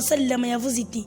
Wasallam yavuze iti: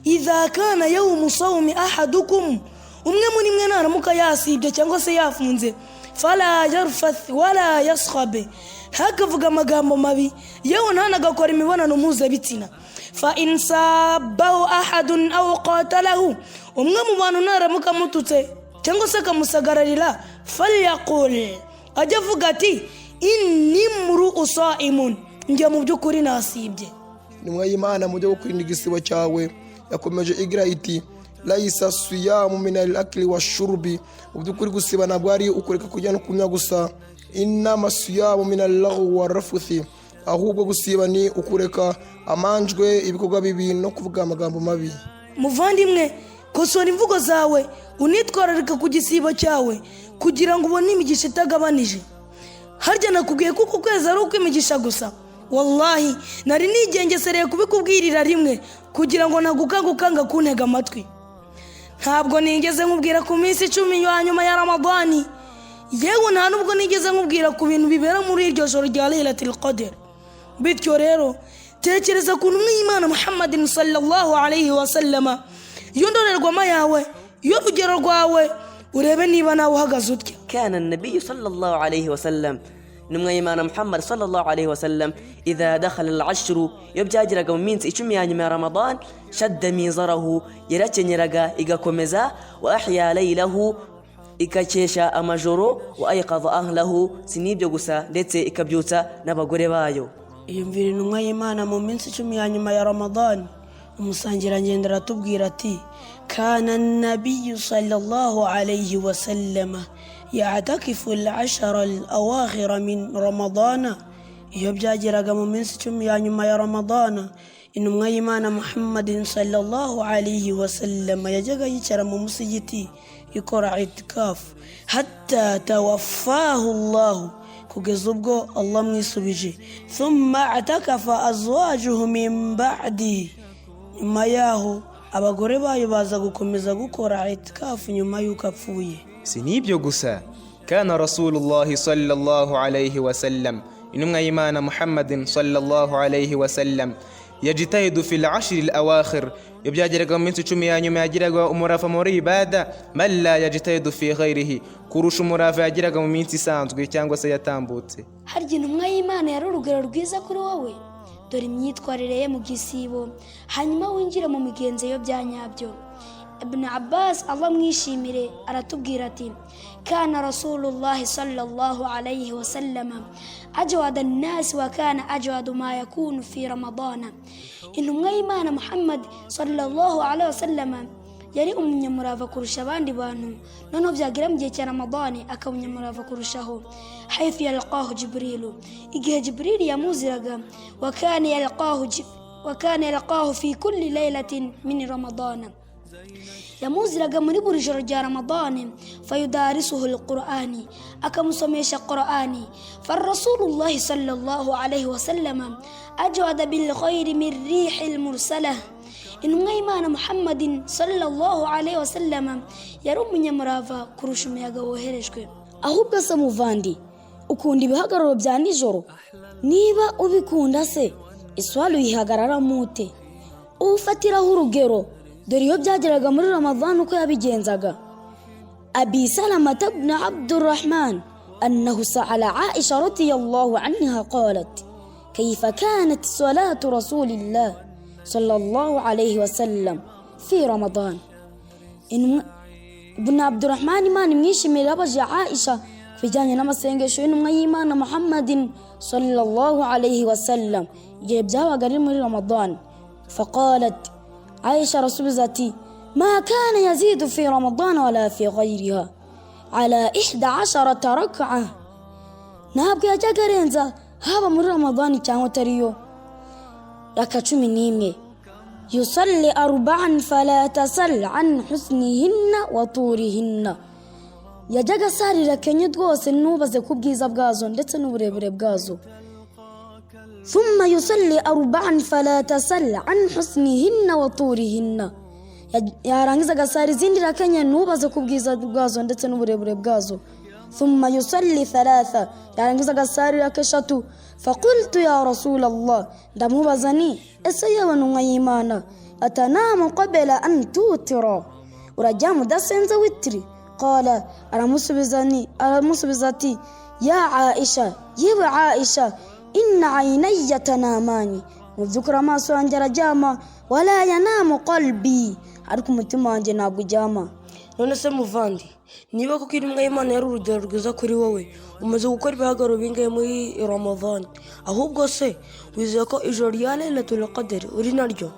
"Idha kana yawmu sawmi ahadukum", umwe muri mwe naramuka yasibye cyangwa se yafunze, "fala yarfath wala yaskhabe", ntakavuga amagambo mabi, yewe ntanagakora imibonano mpuzabitsina. "Fa in sabahu ahadun aw qatalahu", umwe mu bantu naramuka amututse cyangwa se akamusagararira, "falyaqul", ajya avuga ati: "Inni mru'u saimun", njye mu by'ukuri nasibye. Intumwa y'Imana mu buryo bwo kwirinda igisibo cyawe yakomeje igira iti: "Layisa siyamu minal akli wa shurubi", mu by'ukuri gusiba ntabwo ari ukureka kurya no kunywa gusa. "Inama siyamu minal lagwi wa rafuthi", ahubwo gusiba ni ukureka amanjwe, ibikorwa bibi no kuvuga amagambo mabi. Muvandimwe, kosora imvugo zawe, unitwararika ku gisibo cyawe kugira ngo ubone imigisha itagabanije. Harya nakubwiye ko uku kwezi ari ukw'imigisha gusa? Wallahi nari nigengesereye kubikubwirira rimwe kugira ngo ntagukangukanga kuntega amatwi. Ntabwo nigeze nkubwira ku minsi 10 ya nyuma ya Ramadani, yewe nta nubwo nigeze nkubwira ku bintu bibera muri iryo joro rya Laylatil Qadr. Bityo rero tekereza ku ntumwa y'Imana Muhammadin sallallahu alayhi wa sallama, iyo ndorerwamo yawe, iyo rugero rwawe, urebe niba nawe uhagaze utya. كان النبي صلى الله عليه وسلم, intumwa y'Imana Muhammad sallallahu alayhi wasallam, idha dakhala al-ashru, iyo byageraga mu minsi 10 ya nyuma ya Ramadan, shadda mizarahu, yarakenyeraga igakomeza, wa ahya laylahu, igakesha amajoro, wa ayqadha ahlahu, si n'ibyo gusa, ndetse ikabyutsa n'abagore bayo. Iyumvira intumwa y'Imana mu minsi 10 ya nyuma ya Ramadani. Umusangirangendo aratubwira ati: "Kana nabiyu sallallahu alayhi wasallama ya'takifu al-ashara al-awakhira min Ramadana", iyo byageraga mu minsi 10 ya nyuma ya Ramadana, intumwa y'Imana Muhammadin sallallahu alayhi wasallama yajyaga yicara mu musigiti ikora itikafu, "hatta tawaffahu Allahu", kugeza ubwo Allah amwisubije. "Thumma atakafa azwajuhu min ba'di", nyuma yaho abagore bayo baza gukomeza gukora itikafu nyuma y'uko apfuye. Si n'ibyo gusa, kana rasulullahi sallallahu alayhi wasallam, intumwa y'Imana Muhammadin sallallahu alayhi wasallam, yajtahidu fi al-ashri al-awakhir, iyo byageraga mu minsi 10 ya nyuma yagiraga umurava muri ibada, man la yajtahidu fi ghayrihi, kurusha umurava yagiraga mu minsi isanzwe cyangwa se yatambutse. Harya intumwa y'Imana yari urugero rwiza kuri wowe? Dore imyitwarire ye mu gisibo, hanyuma winjire mu migenzo yo bya nyabyo. Ibn Abbas, Allah mwishimire, aratubwira ati: "Kana rasulullahi sallallahu alayhi wasallama ajwada annasi wa kana ajwadu ma yakunu fi Ramadana", intumwa y'Imana Muhammad sallallahu alayhi wasallama yari umunyamurava kurusha abandi bantu, noneho byagera mu gihe cya Ramadani akaba umunyamurava kurushaho. "Haythu yalqahu Jibrilu", igihe Jibrili yamuziraga, "wa kana yalqahu fi kulli laylatin min Ramadana", yamuziraga muri buri joro rya Ramadani, "fayudarisuhu alqur'ani", akamusomesha Qur'ani. "Farasulullahi sallallahu alayhi wasallama ajwada bilkhayri min rihi lmursala", intumwa y'Imana Muhammadin sallallahu alayhi wasallama yari umunyamurava kurusha umuyaga woherejwe. Ahubwo se muvandi, ukunda ibihagararo bya nijoro? Niba ubikunda se, iswari uyihagararamo ute? Ufatiraho urugero, dore iyo byageraga muri Ramadhan uko yabigenzaga. Abi Salamata bna Abdurrahman annahu sa'ala Aisha radiyallahu anha, qalat: "Kayfa kanat salatu rasulillah sallallahu alayhi wasallam fi Ramadan?" Ibn Abdurrahman, Imana imwishimire, yabajije Aisha ku bijyanye n'amasengesho y'intumwa y'Imana Muhammadin sallallahu alayhi wasallam igihe byabaga ari muri Ramadan. Faqalat, Aisha arasubiza ati: "Ma kana yazidu fi Ramadan wala fi ghayriha ala 11 raka'a", ntabwo yajyaga arenza haba muri Ramadani cyangwa atariyo raka 11. "Yusalli arba'an fala tasal an husnihinna wa turihinna", yajyaga asarira kenye rwose ntubaze ku bwiza bwazo ndetse n'uburebure bwazo. "Thumma yusalli arba'an fala tasal an husnihinna wa turihinna", yarangiza agasara izindi raka enye, ntubaze ku bwiza bwazo ndetse n'uburebure bwazo. Thumma yusalli thalatha, yarangiza agasari raka eshatu. Faqultu ya Rasulallah, ndamubaza ni ese yewe ntumwa y'Imana, atanamu qabla an tutira, uraryama udasenze witiri? Qala, aramusubiza ni aramusubiza ati ya Aisha, yewe Aisha, inna aynayya tanamani, mu by'ukuri amaso yanjye araryama, wala yanamu qalbi, ariko umutima wanjye ntabwo uryama. None se muvandi, niba koko intumwa y'Imana yari urugero rwiza kuri wowe, umaze gukora ibihagararo bingahe muri Ramadhan? Ahubwo se wizeye ko ijoro rya Lailatul Qadr uri naryo?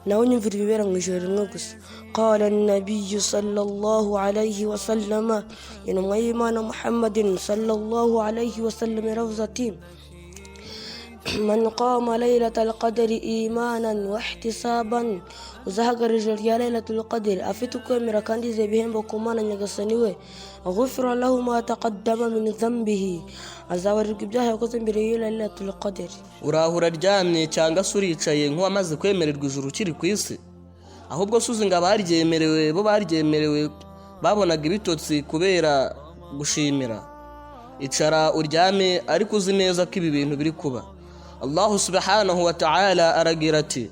Nawe nyumvira ibibera mu ijoro rimwe gusa. Qala nabiyu sallallahu alayhi wa sallama, intumwa y'Imana Muhammadin sallallahu alayhi wa sallam yaravuze ati man qama laylatal qadri imanan wa ihtisaban, uzahagarara ijoro rya Lailatul Qadr afite ukwemera kandi yizeye ibihembo ku Mana Nyagasani we, ghufira lahu ma taqaddama min dhanbihi, azabarirwa ibyaha yakoze mbere y'iyo Lailatul Qadr. Uraho uraryamye cyangwa se uricaye nk'uwamaze kwemererwa ijuru ukiri ku isi? Ahubwo se uzi ngo abaryemerewe bo baryemerewe babonaga ibitotsi kubera gushimira? Icara uryame ariko uzi neza ko ibi bintu biri kuba. Allahu subhanahu wa ta'ala aragira ati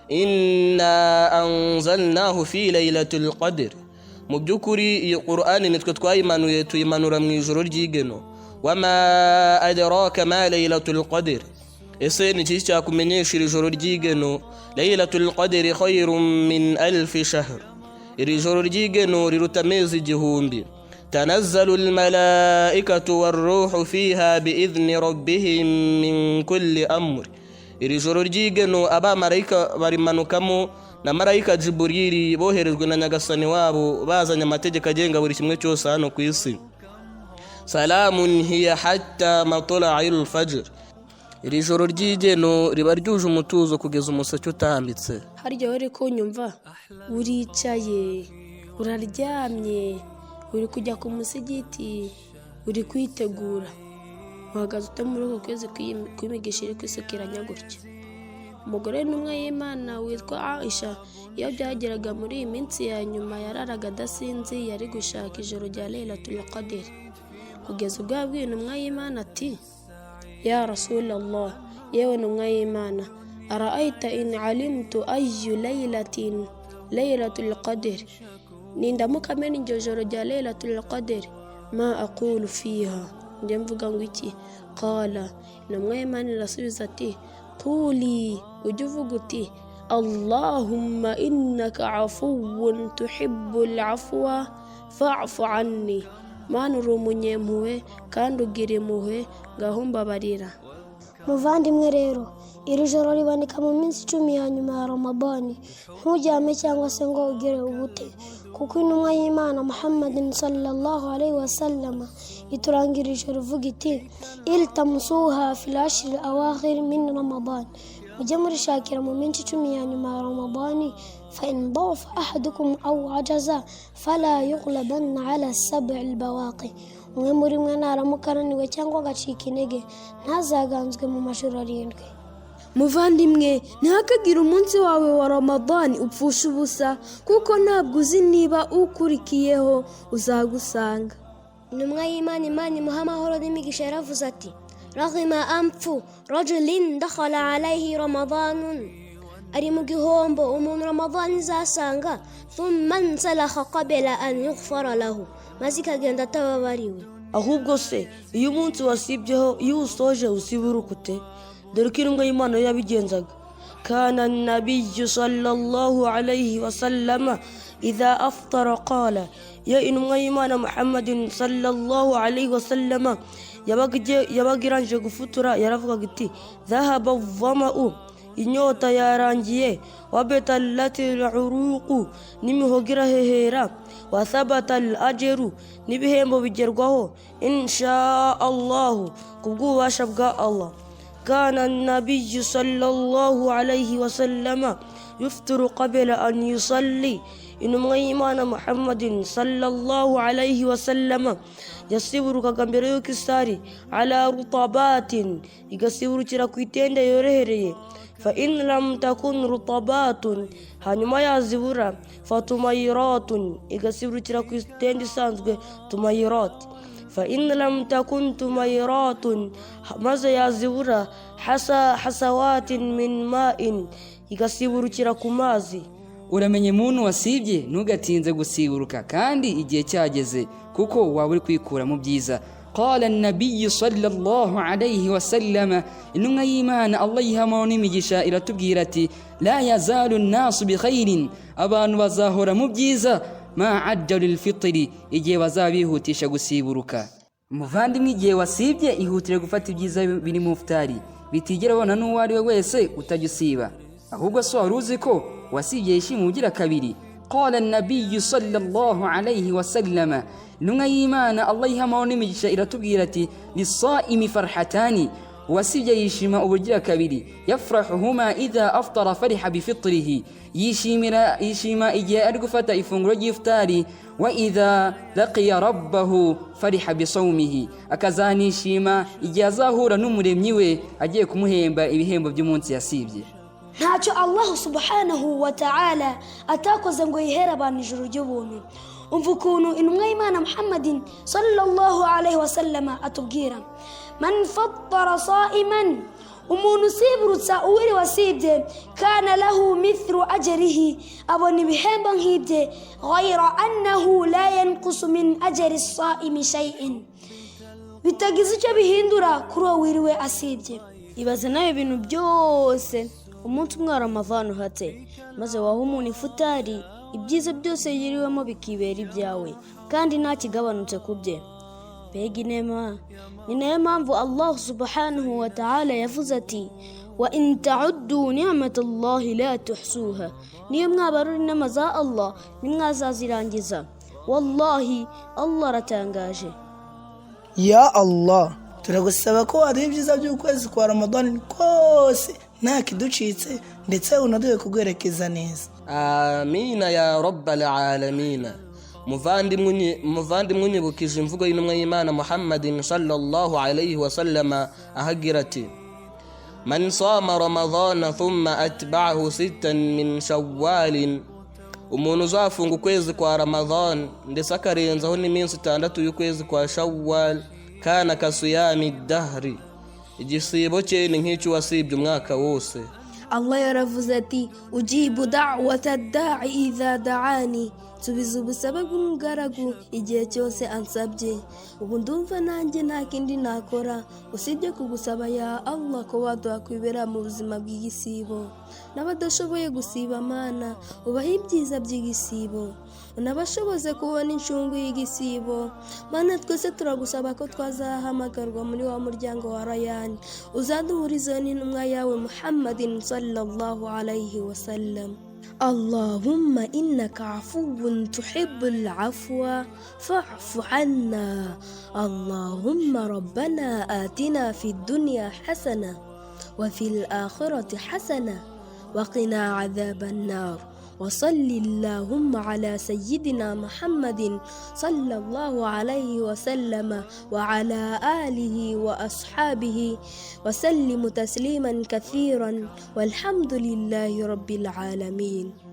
inna anzalnahu fi laylatil qadr, mu by'ukuri iyi Qur'ani nitwe twayimanuye tuyimanura mu ijoro ry'igeno. Wama adraka ma laylatul qadr, ese ni iki cyakumenyesha iri joro ry'igeno? Laylatul qadr khayrun min alfi shahr, iri joro ry'igeno riruta amezi 1000. Tanazzalu almalaikatu warruhu fiha biidhni rabbihim min kulli amr, iri joro ry'igeno abamarayika barimanukamo na marayika Jiburili boherejwe na Nyagasani wabo bazanye amategeko agenga buri kimwe cyose hano ku isi. Salamun hiya hatta matla'il fajr, iri joro ry'igeno riba ryuje umutuzo kugeza umuseke utambitse. Harya wari kunyumva? Uricaye, uraryamye, uri kujya ku musigiti, uri kwitegura, uhagaze ute muri uku kwezi kw'imigisha iri kwisukiranya gutya? Umugore n'umwe y'Imana witwa Aisha, iyo byageraga muri iyi minsi ya nyuma yararaga adasinzi, yari gushaka ijoro rya Lailatul Qadr, kugeza ubwo yabwiye intumwa y'Imana ati ya Rasulallah, yewe ntumwa y'Imana, araaita in alimtu ayu laylatin Lailatul Qadr, nindamuka menya iryo joro rya Lailatul Qadr, ma aqulu fiha, njye mvuga ngo iki? Qala, intumwa y'Imana irasubiza ati quli, ujye uvuga uti Allahumma innaka afuwun tuhibbul afwa fa'fu anni, Mana uri umunyempuhwe kandi ugira impuhwe, ngaho mbabarira. Muvandimwe rero, iri joro riboneka mu minsi 10 ya nyuma ya Ramadani. Nturyame cyangwa se ngo ugire ubute, kuko intumwa y'Imana Muhammadin sallallahu alayhi wa sallam iturangirije ruvuga iti iltamsuha fil ashri awakhir min Ramadan, mujye murishakira mu minsi 10 ya nyuma ya Ramadani. Fa in dafa ahadukum aw ajaza fala yughlabanna ala sab'i albawaqi, umwe muri mwe naramuka ananiwe cyangwa agacika intege ntazaganzwe mu majoro 7. Muvandimwe, ntihakagire umunsi wawe wa Ramadani upfusha ubusa, kuko ntabwo uzi niba ukurikiyeho uzagusanga. Intumwa y'Imana, Imana imuha amahoro n'imigisha, yaravuze ati raghima amfu rajulin dakhala alayhi Ramadanun, ari mu gihombo umuntu Ramadani izasanga, thumma nsalakha qabla an yughfara lahu, maze ikagenda atababariwe. Ahubwo se iyo umunsi wasibyeho, iyo usoje usibura ukute? Dore ko intumwa y'Imana yabigenzaga. Kana nabiyu sallallahu alayhi wa sallama idha aftara qala, iyo intumwa y'Imana Muhammadin sallallahu alayhi wa sallama yabaga irangije gufutura, yaravugaga iti dhahaba dhama'u, inyota yarangiye, wabetalati uruqu, n'imihogo irahehera, wathabata al-ajru, n'ibihembo bigerwaho, insha Allahu, kubw'ububasha bwa Allah. Kana nabiyu sallallahu alayhi wa sallama yuftiru qabla an yusalli, intumwa y'Imana Muhammadin sallallahu alayhi wa sallama yasiburukaga mbere y'uko isari, ala rutabatin, igasiburukira ku itende yorohereye, fa in lam takun rutabatun, hanyuma yazibura, fatumayiratun, igasiburukira ku itende isanzwe tumayirat. Fa in lam takun tumayratun, maze yazibura hasa hasawatin min ma'in, igasiburukira ku mazi. Uramenye muntu wasibye, ntugatinze gusiburuka kandi igihe cyageze, kuko waba uri kwikura mu byiza. Qala an-nabiy sallallahu alayhi wa sallam, intumwa y'Imana Allah yiha n'imigisha iratubwira ati la yazalu an-nasu bi khairin, abantu bazahora mu byiza ma ajjalu al-fitri, igihe bazabihutisha gusiburuka. Muvandimwe, igihe wasibye ihutire gufata ibyiza biri mu iftari, bitigera ubona n'uwo ari we wese utajya usiba. Ahubwo so wari uzi ko wasibye yishima ugira kabiri. Qala an-nabiy sallallahu alayhi wa sallam, intumwa y'Imana Allah yiha n'imigisha iratubwira ati lisaimi farhatani, uwasibye yishima ubugira kabiri. Yafrahuhuma idha aftara fariha bifitrihi, yishimira yishima igihe ari gufata ifunguro ry'iftari. Wa idha laqiya rabbahu fariha bisawmihi, akazanishima igihe azahura n'umuremyi we agiye kumuhemba ibihembo by'umunsi yasibye. Ntacyo Allah subhanahu wa ta'ala atakoze ngo yihere abantu ijuru ry'ubuntu. Umva ukuntu intumwa y'Imana Muhammadin sallallahu alayhi wa sallama atubwira man fattara sa'iman, umuntu usiburutsa uwiri wasibye, kana lahu mithlu ajrihi, abona ibihembo nk'ibye, ghayra annahu la yanqusu min ajri as-sa'imi shay'in, bitagize icyo bihindura kuri uwo wiriwe asibye. Ibaze nawe ibintu byose umunsi umwe wa Ramadhan uhatse, maze waha umuntu ifutari, ibyiza byose yiriwemo bikibera ibyawe kandi nta kigabanutse ku bye. Mbega inema! Ni nayo mpamvu Allah subhanahu wa ta'ala yavuze ati wa in ta'uddu ni'matallahi la tuhsuha, niyo mwabarura inema za Allah ntimwazazirangiza. Wallahi Allah aratangaje. Ya Allah, turagusaba ko waduha ibyiza by'ukwezi kwa Ramadhan kose nta kiducitse, ndetse unaduhe kugwerekeza neza. Amina ya rabbal alamina. Muvandimwe, unyibukije imvugo y'intumwa y'Imana Muhammadin sallallahu alayhi wa sallama ahagira ati man sama ramadhana thumma atba'ahu sittan min shawwalin, umuntu uzafunga ukwezi kwa Ramadhan ndetse akarenzaho n'iminsi 6 y'ukwezi kwa Shawwal, kana kasuyami dahri, igisibo cye ni nk'icyo wasibye umwaka wose. Allah yaravuze ati ujibu da'wata da'i idha da'ani, nsubiza ubusabe bw'umugaragu igihe cyose ansabye. Ubu ndumva nanjye nta kindi nakora usibye kugusaba ya Allah ko waduha kwibera mu buzima bw'igisibo, n'abadashoboye gusiba Mana ubahe ibyiza by'igisibo, unabashoboze kubona incungu y'igisibo. Mana twese turagusaba ko twazahamagarwa muri wa muryango wa Rayani, uzaduhurize n'intumwa yawe Muhammadin sallallahu alayhi wa sallam. اللهم إنك عفو تحب العفو فاعف عنا. اللهم ربنا آتنا في الدنيا حسنة وفي الآخرة حسنة وقنا عذاب النار. وصل اللهم على سيدنا محمد صلى الله عليه وسلم وعلى آله وأصحابه وسلم تسليما كثيرا، والحمد لله رب العالمين.